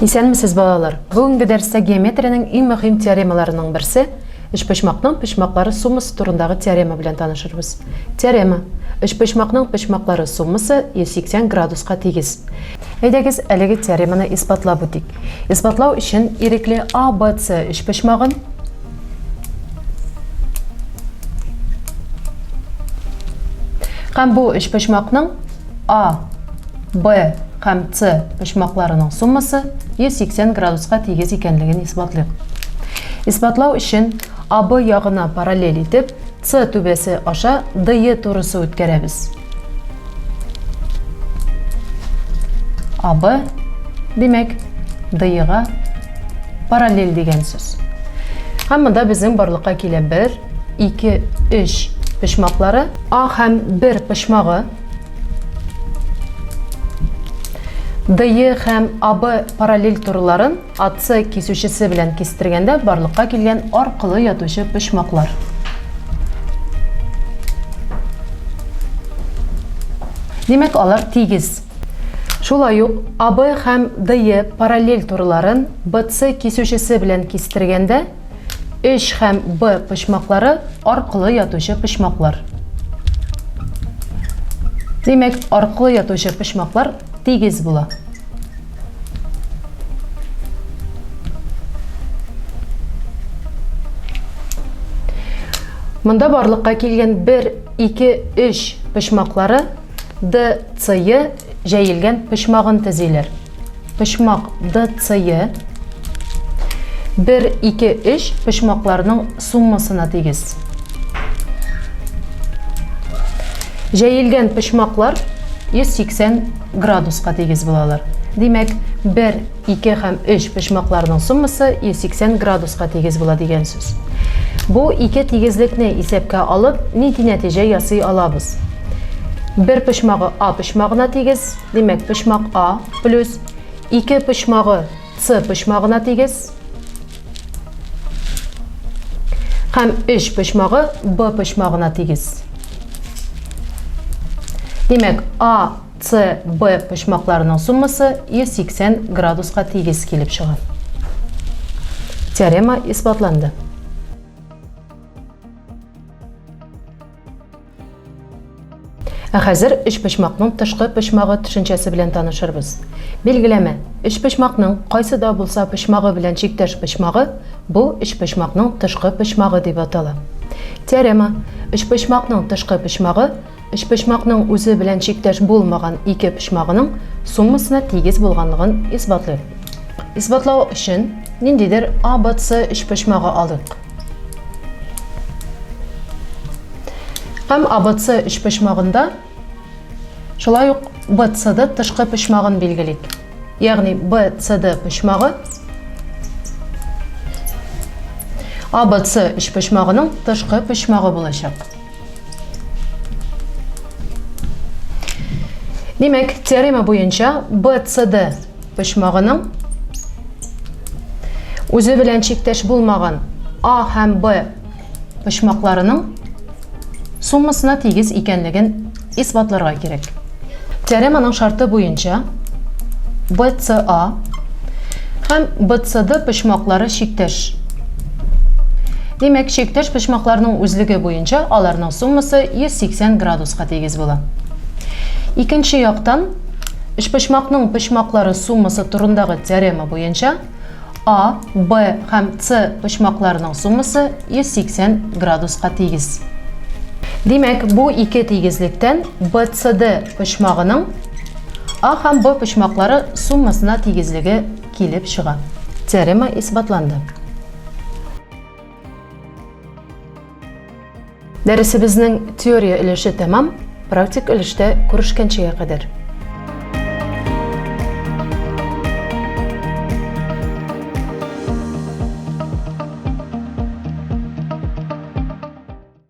Исәнмесез, балалар! Бүгенге дәрестә геометриянең иң мөһим теоремаларының берсе өчпочмакның почмаклары суммасы турындагы теорема белән танышырбыз. Теорема. Өчпочмакның почмаклары суммасы 180 градуска тигез. Әйдәгез, әлеге теореманы исбатлап үтик. Исбатлау өчен ирекле ABC өчпочмагын һәм бу өчпочмакның А, Б һәм С почмакларының суммасы 180 градуска тигез икәнлеген исбатлыйк. Исбатлау өчен АБ ягына параллель итеп С түбәсе аша ДЕ турысы үткәрәбез. АБ, димәк, ДЕга параллель дигән сүз. Һәм монда безнең барлыкка килә 1, 2, 3 почмаклары, А һәм 1 почмагы, ДЕ һәм АБ параллель турыларын АС кисүчесе белән кистергәндә барлыкка килгән аркылы ятучы почмаклар. Димәк, алар тигез. Шулай ук АБ һәм ДЕ параллель турыларын БС кисүчесе белән кистергәндә 3 һәм Б почмаклары аркылы ятучы почмаклар. Димәк, аркылы ятучы почмаклар тигез була. Монда барлыкка килгән 1, 2, 3 почмаклары DCE җәелгән почмагын төзиләр. Почмак DCE 1, 2, 3 почмакларының суммасына тигез. Җәелгән почмаклар 180 градуска тигез булалар. Димәк, 1, 2 һәм 3 почмакларның суммасы 180 градуска тигез була дигән сүз. Бу ике тигезлекне исәпкә алып, нинди нәтиҗә ясый алабыз? Бер почмагы А почмагына тигез, димәк, почмак А плюс 2 почмагы С почмагына тигез һәм 3 почмагы Б почмагына тигез. Димәк, А, С, Б почмакларының суммасы 180 градуска тигез килеп чыга. Теорема исбатланды. Ә хәзер өчпочмакның тышкы почмагы төшенчәсе белән танышырбыз. Билгеләмә, өчпочмакның кайсы да булса почмагы белән чиктәш почмагы бу өчпочмакның тышкы почмагы дип атала. Теорема, өчпочмакның тышкы почмагы өчпочмакның үзе белән чиктәш булмаган ике почмагының суммасына тигез булганлыгын исбатлый. Исбатлау өчен ниндидер ABC өчпочмагы алыйк. Һәм ABC өчпочмагында шулай ук BCD тышкы почмагын билгелик. Ягъни BCD почмагы ABC өчпочмагының тышкы почмагы булачак. Димәк, теорема буенча BCD почмагының үзе белән чиктәш булмаган А һәм Б почмакларының суммасына тигез икәнлеген исбатларга кирәк. Теореманың шарты буенча BCA һәм BCD почмаклары чиктәш. Димәк, чиктәш почмакларның үзлеге буенча аларның суммасы 180 градуска тигез була. Икенче яктан, өчпочмакның почмаклары суммасы турындагы теорема буенча А, Б һәм С почмакларының суммасы 180 градуска тигез. Димәк, бу ике тигезлектән BCD почмагының А һәм Б почмаклары суммасына тигезлеге килеп чыга. Теорема исбатланды. Дәресебезнең теория өлеше тәмам, практик өлештә күрешкәнчегә кадәр.